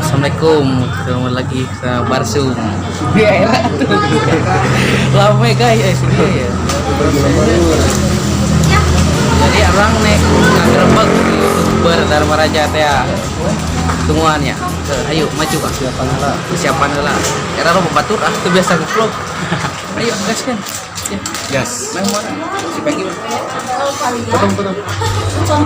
Assalamualaikum. Ketemu lagi sama Barsum. Ya elah tuh. Lama guys, sudah ya. Jadi urang nek ngagerebek YouTuber Dharma Raja teh ya. Tungguannya. Ayo maju, Pak. Persiapan lah. Persiapan lah. Era lo batur ah, tuh biasa ngevlog. Ayo gas kan. Ya, Gas. memang si Peggy. Potong, potong.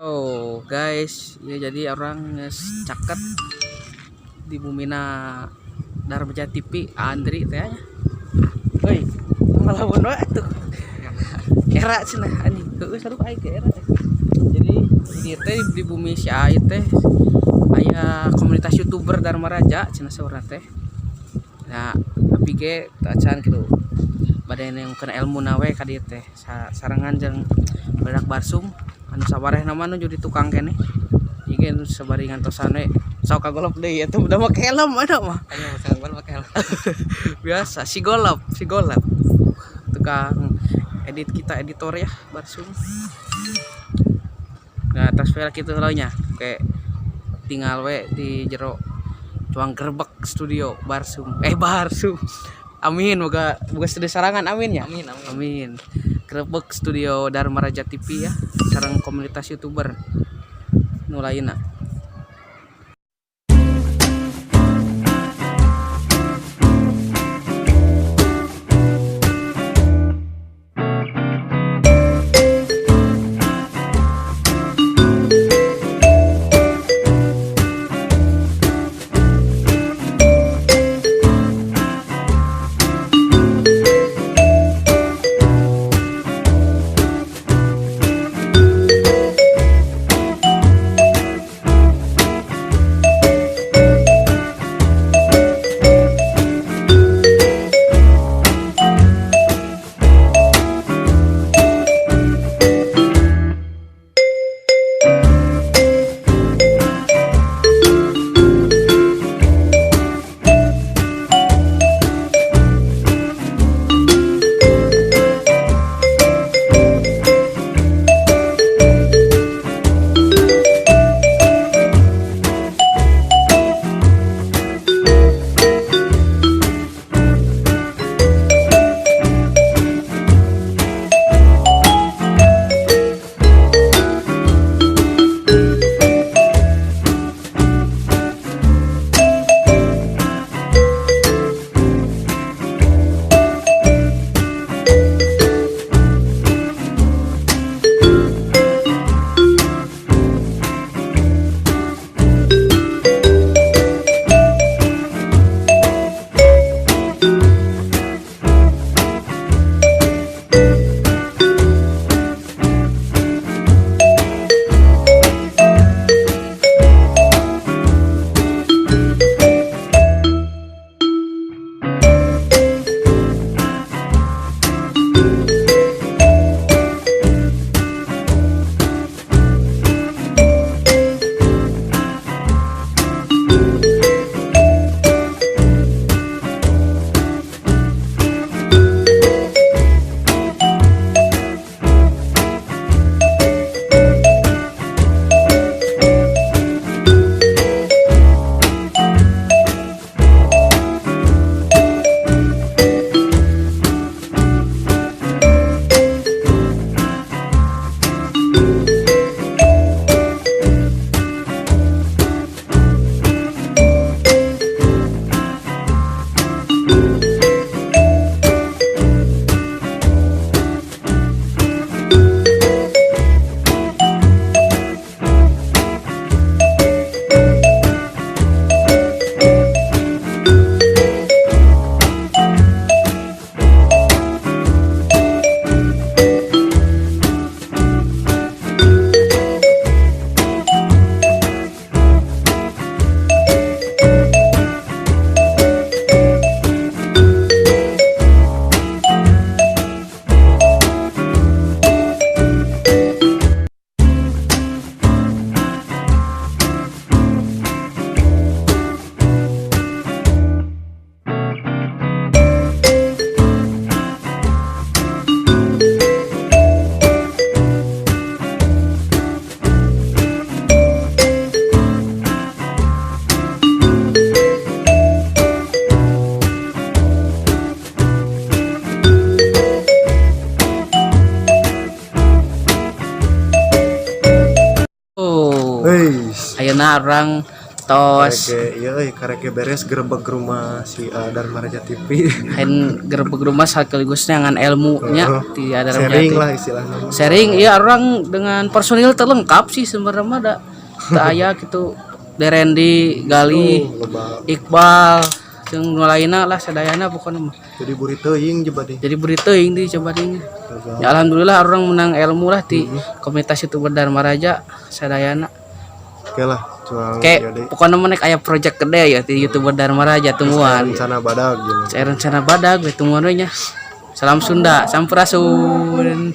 Oh guys, ya jadi urang geus caket di bumina Dharma TV Andri teh nya. Hoi, ngalamun wae tuh. Era cenah anjing, heueuh seru aing ge era. Jadi di teh di bumi si Ai teh aya komunitas YouTuber Dharma Raja cenah saurna teh. Nah, tapi ge teu acan kitu. Bade nengkeun ilmu we ka dieu teh sarengan jeung badak Barsum anu sabarehna mah nu jadi tukang keneh. Ieu ge nu sabari ngantosan we. Sok kagolop deui atuh udah make helm ada mah. Ayo misalkan gua pakai helm. Biasa si golop, si golop. Tukang edit kita, editor ya Barsum. Nah, tas velg itu nya kayak tinggal we di jero cuang gerbek studio Barsum. Eh, Barsum. Amin, moga moga studio sarangan, amin ya. Amin, amin. Amin. Gerbek studio Dharma Raja TV ya, sareng komunitas YouTuber nu lainna. Weis. Ayeuna urang tos Karek iya euy, karek beres gerebek rumah si Dharma Raja TV. Hain gerebek rumah sekaligus ngan ilmunya ti Dharma Sharing TV. lah istilahnya. Sharing, iya, urang dengan personil terlengkap sih sebenarnya mah, da teu aya gitu Derendi, Gali, Oh, loba. Iqbal, jeung nu lainna lah, sadayana pokoknya mah. Jadi buri teuing coba deh. Jadi beri teuing di coba ding. Ya, alhamdulillah urang menang ilmu lah di komunitas YouTuber Dharma Raja sadayana. Oke lah, cuang Kayak ya deh. Pokoknya mah nek aya project gede ya di YouTuber Dharma Raja, tungguan. Rencana badag gitu. Saya rencana badag we, tungguan we nya. Salam Sunda, sampurasun.